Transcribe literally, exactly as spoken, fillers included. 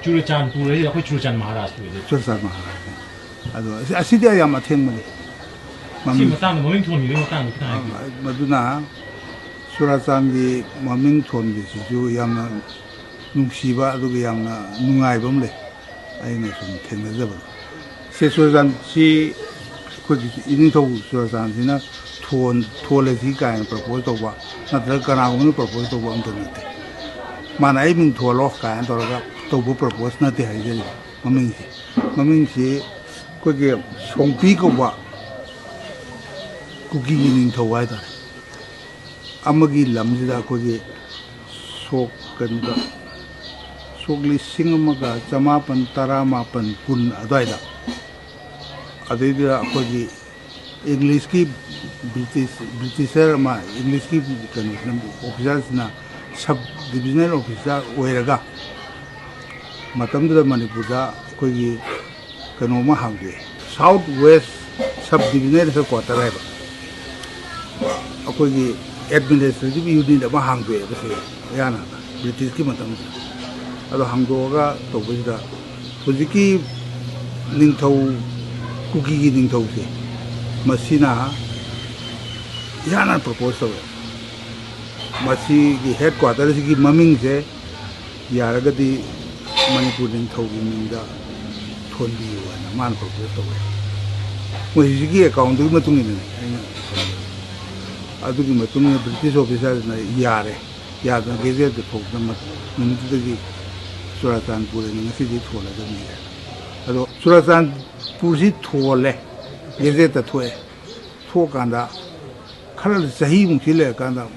ꯆꯨꯔꯆꯥꯟꯄꯨꯔ ꯍꯥꯏꯁꯦ ꯑꯩꯈꯣꯏ ꯆꯨꯔꯆꯥꯟ ꯃꯍꯥꯔꯥꯖ ꯑꯣꯏꯗꯣꯏ꯫ ꯆꯨꯔꯆꯥꯟ ꯃꯍꯥꯔꯥꯖ꯫ ꯑꯗꯣ ꯑꯁꯤ, ꯑꯁꯤꯗꯤ ꯌꯥꯝ ꯑꯊꯦꯡꯕꯅꯤ꯫ ꯁꯤ ꯃꯃꯤꯡ ꯃꯇꯥꯡꯗ, ꯃꯃꯤꯡ ꯊꯣꯟꯈꯤꯕꯒꯤ ꯃꯇꯥꯡꯗ ꯈꯤꯇꯪ ꯍꯥꯏꯕꯤꯌꯨ꯫ ꯃꯗꯨꯅ ꯆꯨꯔꯆꯥꯟꯒꯤ ꯃꯃꯤꯡ ꯊꯣꯟꯕꯁꯤꯁꯨ ꯌꯥꯝꯅ ꯅꯨꯡꯁꯤꯕ, ꯑꯗꯨꯒ ꯌꯥꯝꯅ ꯅꯨꯡꯉꯥꯏꯕ ꯑꯃ ꯂꯩ꯫ ꯑꯩꯅ ꯁꯨꯝ ꯊꯦꯡꯅꯖꯕꯗ, ꯁꯦ ꯆꯨꯔꯆꯥꯟꯁꯤ ꯑꯩꯈꯣꯏꯒꯤ ꯏꯅꯤꯡꯊꯧ ꯆꯨꯔꯆꯥꯟꯁꯤꯅ ꯊꯣꯟ-, ꯊꯣꯜꯂꯁꯤ ꯀꯥꯏꯅ ꯄ꯭ꯔꯄꯣꯁ ꯇꯧꯕ, ꯅꯠꯇ꯭ꯔꯒ ꯀꯅꯥꯒꯨꯝꯕꯅ ꯄ꯭ꯔꯄꯣꯁ ꯇꯧꯕ ꯑꯝꯇ ꯅꯠꯇꯦ꯫ ꯃꯥꯅ "ꯑꯩ ꯃꯤꯡ ꯊꯣꯜꯂꯣ" ꯀꯥꯏꯅ ꯇꯧꯔꯒ ꯇꯧꯕ ꯄ꯭ꯔꯄꯣꯁ ꯅꯠꯇꯦ ꯍꯥꯏꯖꯔꯤꯕ ꯃꯃꯤꯡꯁꯤ꯫ ꯃꯃꯤꯡꯁꯤ ꯑꯩꯈꯣꯏꯒꯤ ꯁꯣꯡꯄꯤ ꯀꯧꯕ ꯀꯨꯀꯤꯒꯤ ꯅꯤꯡꯊꯧ ꯍꯥꯏꯇꯥꯔꯦ, ꯑꯃꯒꯤ ꯂꯝꯁꯤꯗ ꯑꯩꯈꯣꯏꯒꯤ ꯁꯣꯛ, ꯀꯩꯅꯣꯗ, ꯁꯣꯛ ꯂꯤꯁꯤꯡ ꯑꯃꯒ ꯆꯃꯥꯄꯟ ꯇꯔꯥꯃꯥꯄꯟ, ꯀꯨꯟ ꯑꯗꯨꯋꯥꯏꯗ, ꯑꯗꯩꯗꯨꯗ ꯑꯩꯈꯣꯏꯒꯤ ꯏꯪꯂꯤꯁꯀꯤ ꯕ꯭ꯔꯤꯇꯤꯁ, ꯕ꯭ꯔꯤꯇꯤꯁꯔ ꯑꯃ, ꯏꯪꯂꯤꯁꯀꯤ ꯀꯩꯅꯣꯁꯤꯅ, ꯑꯣꯐꯤꯁꯥꯔꯁꯤꯅ ꯁꯕ ꯗꯤꯕꯤꯖꯅꯦꯜ ꯑꯣꯐꯤꯁꯥꯔ ꯑꯣꯏꯔꯒ ꯃꯇꯝꯗꯨꯗ ꯃꯅꯤꯄꯨꯔꯗ ꯑꯩꯈꯣꯏꯒꯤ ꯀꯩꯅꯣ ꯑꯃ ꯍꯥꯡꯗꯣꯛꯑꯦ, ꯁꯥꯎꯠ ꯋꯦꯁ ꯁꯕ ꯗꯤꯕꯤꯖꯅꯦꯜ ꯍꯦꯗꯀ꯭ꯋꯥꯇꯔ ꯍꯥꯏꯕ, ꯑꯩꯈꯣꯏꯒꯤ ꯑꯦꯗꯃꯤꯅꯤꯁꯇ꯭ꯔꯦꯇꯤꯚ ꯌꯨꯅꯤꯠ ꯑꯃ ꯍꯥꯡꯗꯣꯛꯑꯦꯕ ꯁꯤꯗ, ꯏꯍꯥꯟ ꯍꯥꯟꯅ ꯕ꯭ꯔꯤꯇꯤꯁꯀꯤ ꯃꯇꯝꯁꯤꯗ꯫ ꯑꯗꯣ ꯍꯥꯡꯗꯣꯛꯑꯒ ꯇꯧꯕꯁꯤꯗ ꯍꯧꯖꯤꯛꯀꯤ ꯅꯤꯡꯊꯧ, ꯀꯨꯀꯤꯒꯤ ꯅꯤꯡꯊꯧꯁꯦ, ꯃꯁꯤꯅ ꯏꯍꯥꯟ ꯍꯥꯟꯅ ꯄ꯭ꯔꯄꯣꯁ ꯇꯧꯋꯦ꯫ ꯃꯁꯤꯒꯤ ꯍꯦꯗꯀ꯭ꯋꯥꯇꯔꯁꯤꯒꯤ ꯃꯃꯤꯡꯁꯦ ꯌꯥꯔꯒꯗꯤ ꯃꯅꯤꯄꯨꯔ ꯅꯤꯡꯊꯧꯒꯤ ꯃꯤꯡꯗ ꯊꯣꯟꯕꯤꯌꯨ ꯍꯥꯏꯅ ꯃꯥꯅ ꯄ꯭ꯔꯄꯣꯁ ꯇꯧꯋꯦ꯫ ꯃꯣꯏ ꯍꯧꯖꯤꯛꯀꯤ ꯑꯦꯀꯥꯎꯟꯗꯨꯒꯤ ꯃꯇꯨꯡ ꯏꯟꯅꯅꯦ ꯑꯩꯅ ꯈꯪꯕꯗ꯫ ꯑꯗꯨꯒꯤ ꯃꯇꯨꯡ ꯏꯟꯅ ꯕ꯭ꯔꯤꯇꯤꯁ ꯑꯣꯐꯤꯁꯥꯔꯁꯤꯅ ꯌꯥꯔꯦ, ꯌꯥꯗꯅ ꯒꯦꯖꯦꯠꯇ ꯊꯣꯛꯇꯅ ꯅꯨꯃꯤꯠꯇꯨꯗꯒꯤ ꯆꯨꯔꯥꯆꯥꯟꯄꯨꯔ ꯍꯥꯏꯅ ꯉꯁꯤꯗꯤ ꯊꯣꯜꯂꯗꯕꯅꯤ ꯍꯥꯏ꯫ ꯑꯗꯣ ꯆꯨꯔꯥꯆꯥꯟꯄꯨꯔꯁꯤ ꯊꯣꯜꯂꯦ ꯒꯦꯖꯦꯠꯇ ꯊꯣꯛꯑꯦ꯫ ꯊꯣꯛꯑꯀꯥꯟꯗ ꯈꯔ ꯆꯍꯤꯃꯨꯛꯁꯤ ꯂꯩꯔꯀꯥꯟꯗ